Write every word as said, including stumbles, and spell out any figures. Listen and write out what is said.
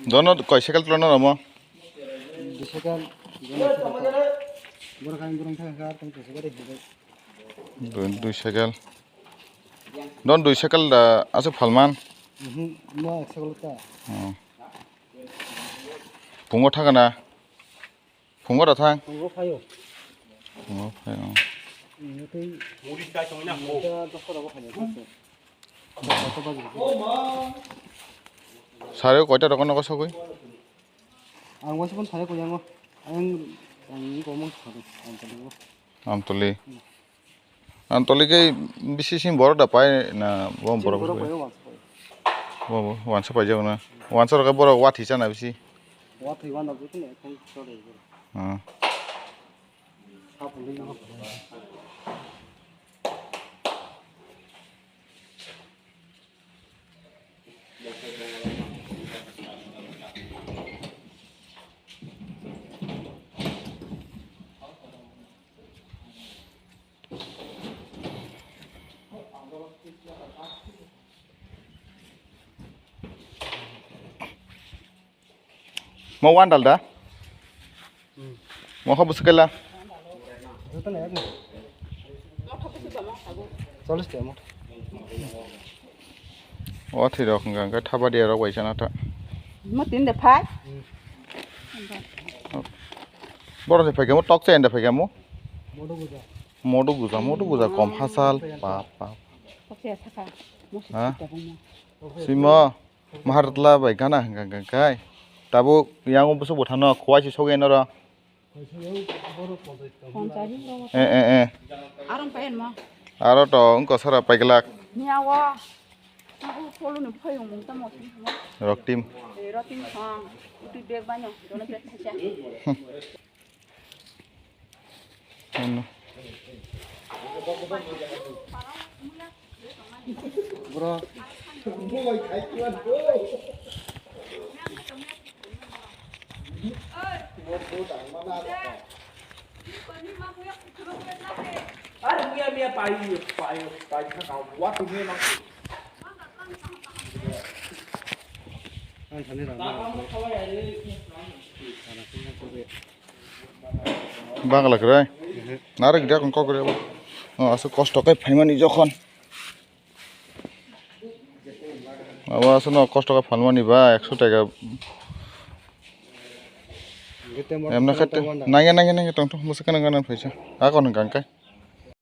Dono koi cycle tulo no romo? Dui cycle, dono cycle. Borok ang borok thang kha, tong cycle ri hwdai. Dui, dui cycle. Don dui cycle da aswk phalman? Mhm, no ek cycle ta. Oh. Pungo thangana? Pungo da thang? Pungo phaio. Pungo phaio. Ini tei Muris kai songina. Ini ta doktor abo phaio. Sare koita rokon nogo sogwi? Ang waisa pun sare koyango. Ang, ang komon sare. Ang tadi. Amtoli. Ang toli khe bisi simi borok da pai na bo borok borok bai. Pai, wansa pai. Bo, bo, wansa pai jago na. Wansa rok borok wathi chana bisi. Wathi wana jotoni ekhon chole. Hmm. Sapuli no. Mo wandal da? Hmm. Mo kha bwswk kaila? Joto na yak mo. Chollish taka mo. O thwi rok hwnka hwnka thapa diya rok bai chana ta. Mo tin de phai. Hmm. Boro se phaikamo tok chai da phaikamo. Modo guja. Modo guja, modo guja kom hasal. Pap, pap. Tok chai thaka. Mo se Ha? Sita bung mo. Simo. Mahartla bai gana hwnka hwnka kai. Tabuk yang bwswk bwthano khowai se sogwi noro. Ponchas. Eh, eh, eh. Arom payan ma. Aro to wngko sara paiglak. Niya wa. Aku polo ni phayung mung tamo. Rok team. Eh, rok team sang. Uti bag banyo. Dono bag thaisa. Ano. Bro. Are mia mia pai pai pai thaka wa tu mia nang. Ang sani rama. Bangla kwrwi. Nare gida kon kokre. O aswk kosto khe phaimani jokhon. Abo aswkno kosto khe phalmani ba ekso taka. Emna khe nangya nangya nangya tongthok mwswk gwnang gwnang phaisa. Akon hwnka hwnkhe.